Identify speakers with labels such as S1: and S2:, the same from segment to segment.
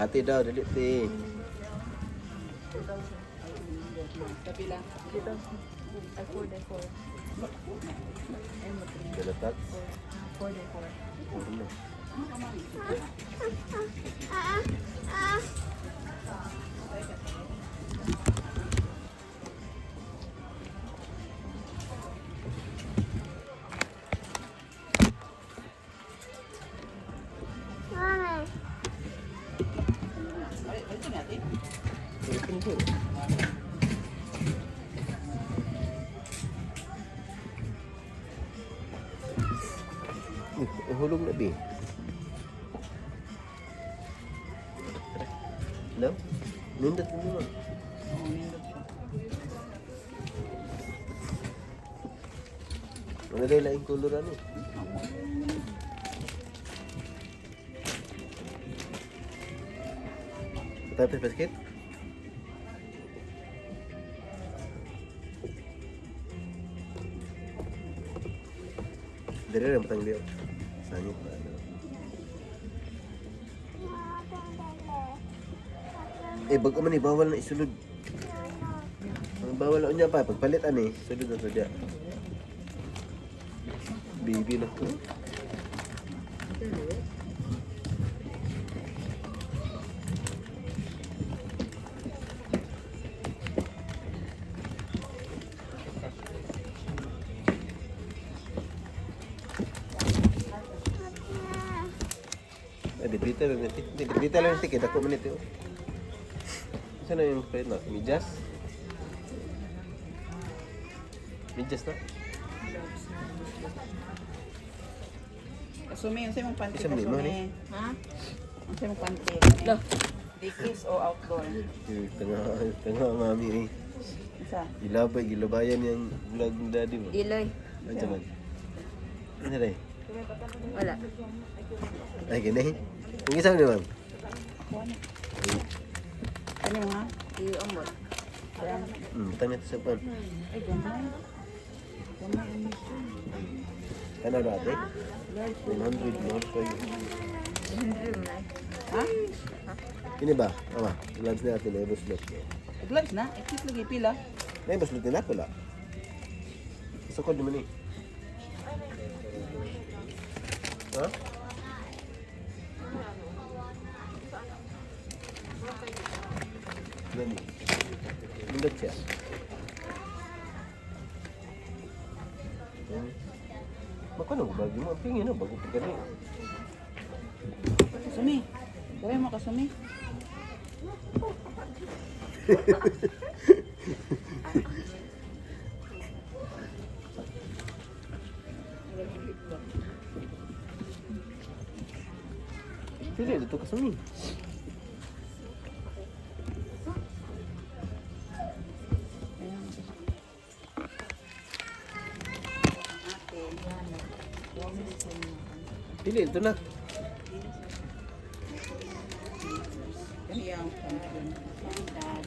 S1: Ate daw, dali te.
S2: Kapila.
S3: 3,000. Ay, 4 day 4. Ay, mo 3.
S1: Dalatak.
S3: 4 day 4.
S1: Ano?
S2: Ay, ito natin.
S1: Hulog na bi. No? Nindot mo naman.
S2: Oo, nindot siya.
S1: Mga dahil laing color ano. Tapos basket? Dire rin patang liyo. Sangit ba ano? Eh, bago man eh, bawal na isulod. Ang bawal na unya pa, pagpalit ani, sulod na to diya. Baby na to. Ay, dibita lang natin. Hindi, dibita lang natin. Kita ko man ito. Saan na yung palit na? Medyas? Medyas na?
S2: Kasumi, ang mong panty,
S1: Isa mo
S2: kasumi.
S1: ni?
S3: Ha?
S2: Ang mong panty. Dikis o outdoor?
S1: Yung tanga, tanga mami eh.
S2: Isa.
S1: Gilabay, gilabayan yung vlog ni daddy mo.
S3: Iloy.
S1: Ano man? Ano rin?
S3: Wala.
S1: Ay, gani. Ang isa mo ma'am?
S2: Ako ano? Ano mo ha?
S3: I-umot.
S2: Ayan.
S1: Tanga ito sa pan.
S2: Ay, gamay. Gamay ang mission.
S1: Ano na ate?
S2: Large.
S1: 100 more kayo.
S2: Ha?
S1: Ini ba? Ama, gloves na natin, naibos lot.
S2: Gloves na? Exit lagi pila.
S1: Naibos lot nila, wala. Sukod naman eh. Ha? Gani. Nindot siya. Magkano ba bagi mo? Ang tingin no, bago pa gani.
S2: Kasumi. Gawin mo kasumi.
S1: Pili dito ka sa amin.
S2: Ayan. Ate.
S1: Pili dito na.
S2: Kaniya ang champion. Dad.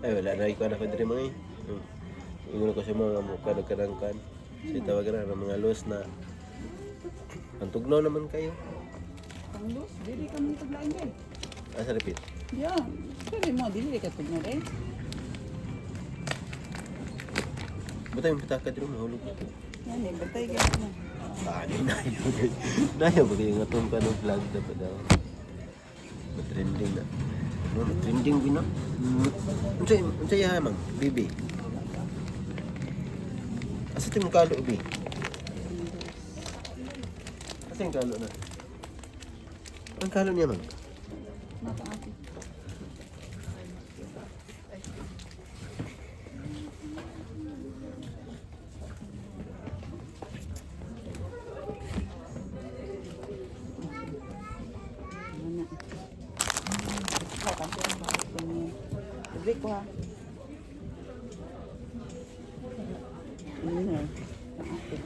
S1: Ay, wala na. Ikaw na ko diri mga eh. Ingon ko sa mga mukha nagkarangkan. Sa tawag na ng mga los na ang tugnaw naman kayo.
S2: Panglos, dili ka mong taglain din.
S1: Asa repeat.
S2: Yeah. Pwede mo, dili ka tugnaw eh.
S1: Buta yung pitaka diri mahulog na.
S2: Yan eh, bantay ka na.
S1: Paano nayo kayo? Nayo ba kayo nga itong kanong vlog na ba daw? Matrending na. No, matrending din na. Unsay unsay ha mang bibi? Asa ti mo kalo bi? Asa yung kalo na? Ang kalo niya mang?
S2: Mata ate. Ano na? Ikaw, kasi ang bakit ganyan. Break ko ha. Ano na? Ang ate.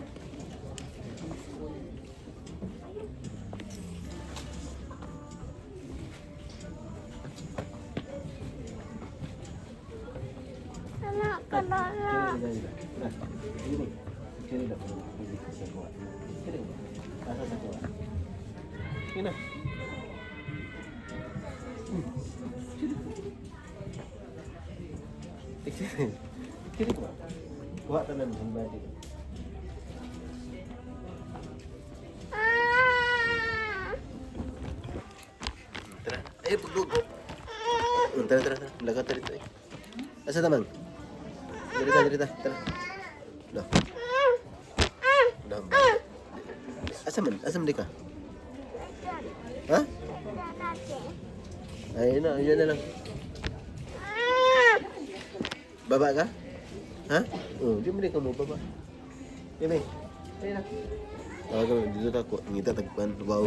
S1: Ini. Kiri na po. Sa kuha. Kiri ba? Asa sa kuha? Kiri na. Kiri. Kiri ko ba? Kuha tanan sa body. Tara. Ay, pagdug. Tara, tara, tara. Lagat ta dito eh. Asa tamang? Dito, dito, tara. No. No. Asa man? Asa man di ka? Ha? Ayun na, ayun na lang. Baba ka? Ha? Oh, di mo di ka mo baba. Bebe. Ayun na. Tawagan mo, dito ta ko. Ngita tagpan, wow.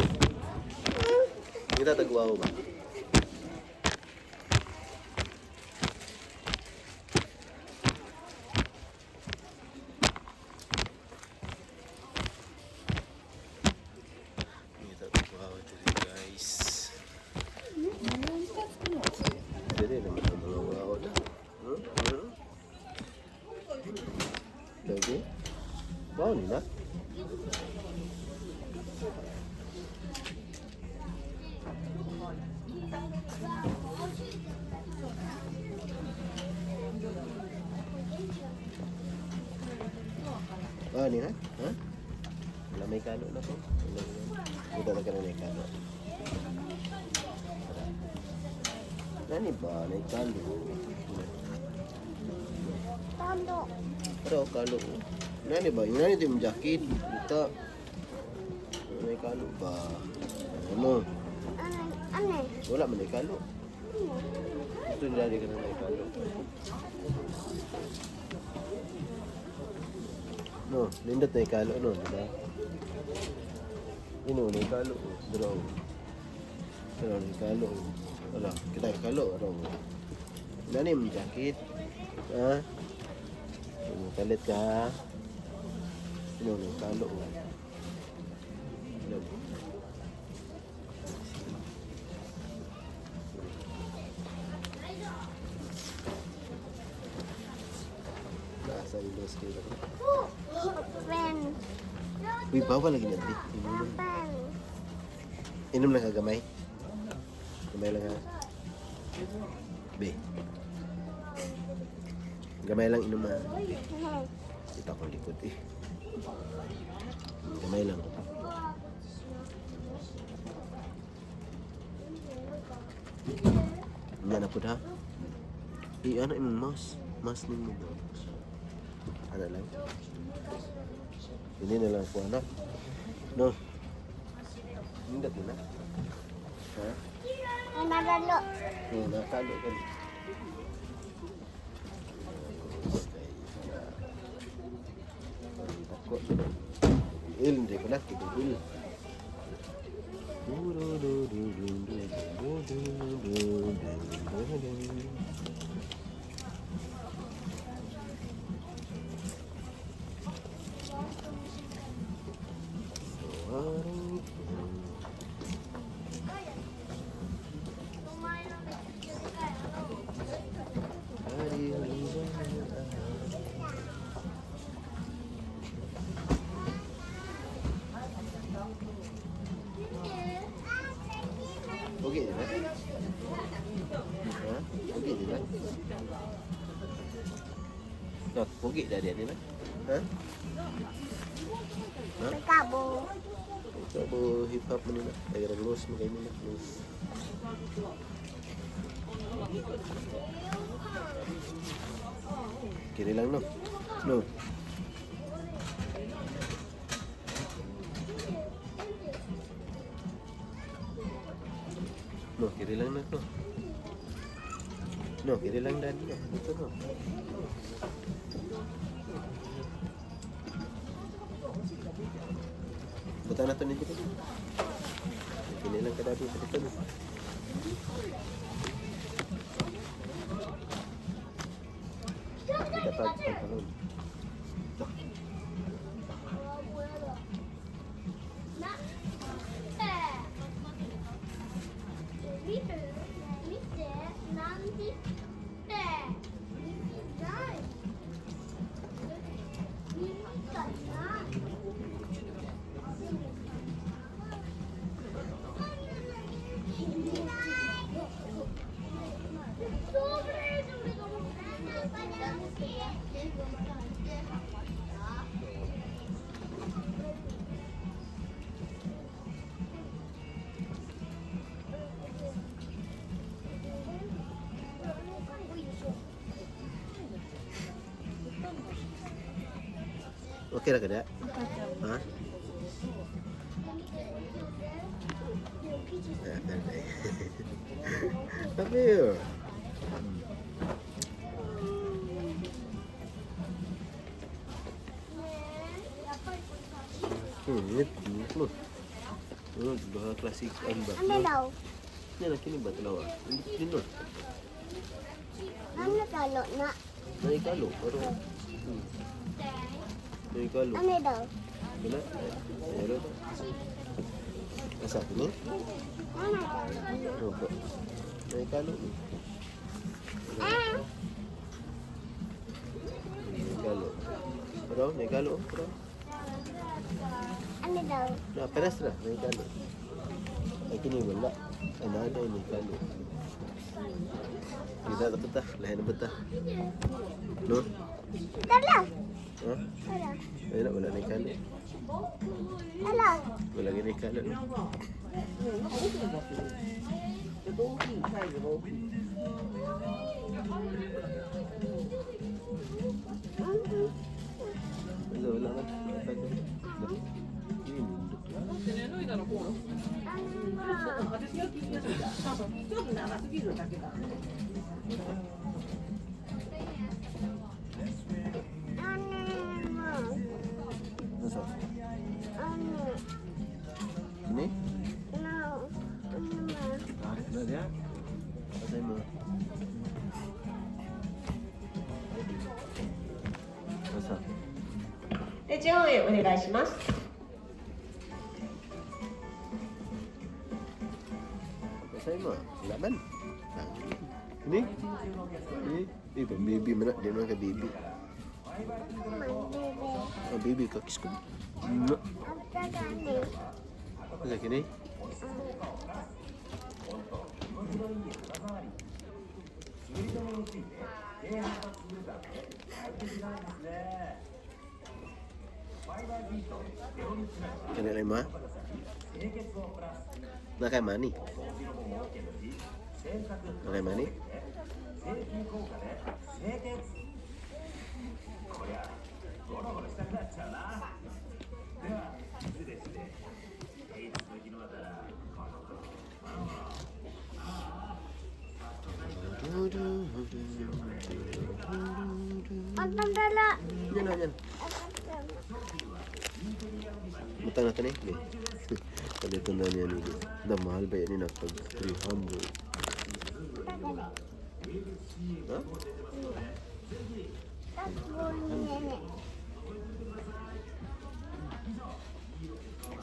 S1: Ngita tagwaw ba? Ngita tagwaw dito, guys. Dili naman ang mga wow na. Hmm? Hmm? Lagi? Wow ni na. Oh, ni na? Ha? Wala may kano na po. Wala na. Hindi talaga na may kano. Nani ba? May kano. Pero kalo. Nani ba? Yung nani ito yung jacket. Ito. May kalo ba? Ano? Wala man may kalo. Ito nilali ka na may kalo. No, nindot na ikalo, no, di ba? Ino, na ikalo, oh. Draw. Pero na ikalo, oh. Wala, kita ikalo, ano. Nani yung jacket? Ha? Ano, kalit ka, ha? Ino, na ikalo, oh. Ano? Nasa ilos kayo. Uy, bawal lagi na, Dri. Inom. Inom lang ka gamay. Gamay lang ha. Be. Gamay lang inom ha. Be. Ito akong likod eh. Gamay lang. Hindi na po ha. Eh, ano imong mouse? Mouse nimo ba? Ano lang? Hindi na lang po anak. No. Hindi na. Ha? Oo, nakalo ka. Dako. Il, hindi ko na. Tigil. Okay na? Ha? Okay na? No, pugi dah dia ni lah. Ha? Ha? Ito po hip hop man nila. Ay los mo kayo nila. Los. Kiri lang no. No. No, kiri lang na no. No, kiri lang dani no. Ito no. Buta na to ni dito. Kini lang kadati sa dito. Kita pag pantalon. Okay ra ka da? Ha? Ah, birthday. Come here. Ito. Duha classic ang ba?
S4: Ano daw?
S1: Yan ang kini ba dalawa? Hindi no.
S4: Ano talo na?
S1: Naikalo pero Naikalo.
S4: Ano daw?
S1: Wala. Ayun. Asa ni?
S4: Ano daw?
S1: Opo. Naikalo.
S4: Ah!
S1: Naikalo. Pero naikalo pero.
S4: Ano daw?
S1: Na peres na naikalo. Ay kini wala. Ay na na naikalo. Kita dapat ta, lain na ta. No?
S4: Tala!
S1: Ha?
S4: Tala!
S1: Ayun na, wala naikalo.
S4: Tala!
S1: Wala gini naikalo. No? Wala, wala na. Wala. Yun,
S4: Ano?
S1: Nasa?
S4: Ano?
S1: Ini?
S4: No. Ano ma?
S1: Ah, na dia. Pasay mo. Nasa?
S5: で、上へお願いします。
S1: Pasay mo. Laban. Ini? Ini? Eh, pang baby man na. Di naman ka baby.
S4: Man, bebe.
S1: Oh, baby ka. Kiss ko. No.
S4: Ang tagani.
S1: Nasa kini? Kani lang mo? Na kay money. Na kay money?
S4: Ang tandala.
S1: Yan na, yan. Butang natin eh. Hindi. Palito na niya nito. Da, mahal ba yan yun? Pag 300. Ha?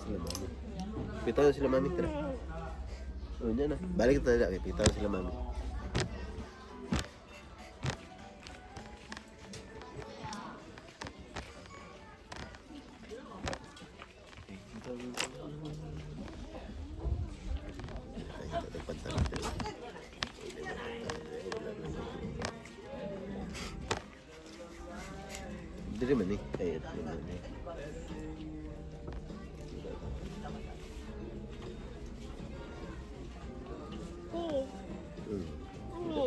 S1: Sila mami. Pitaw na sila mami. Tara. Oh, yan na. Balik tayo dyan. Pitaw na sila mami. Ay, tatagpan tayo. Dili man eh. Ay, dili man eh.
S4: Ano?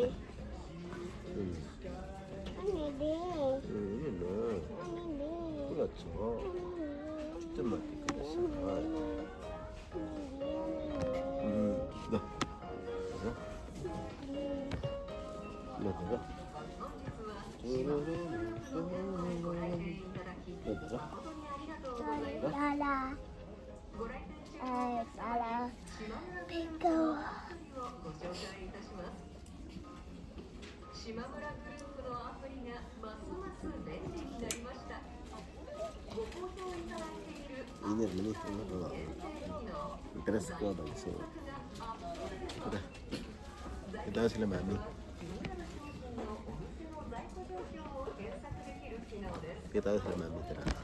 S4: Ano di?
S1: yun na.
S4: Ano di?
S1: Wala siya. ちょっと待ってください。だ。だ。だだ。だだ。
S4: Tala. Ay, tala. Pico.
S1: Init man eh. Ano ba? Interest ko ba? So, tara. Ito sila mami. Kita sila mami. Tara.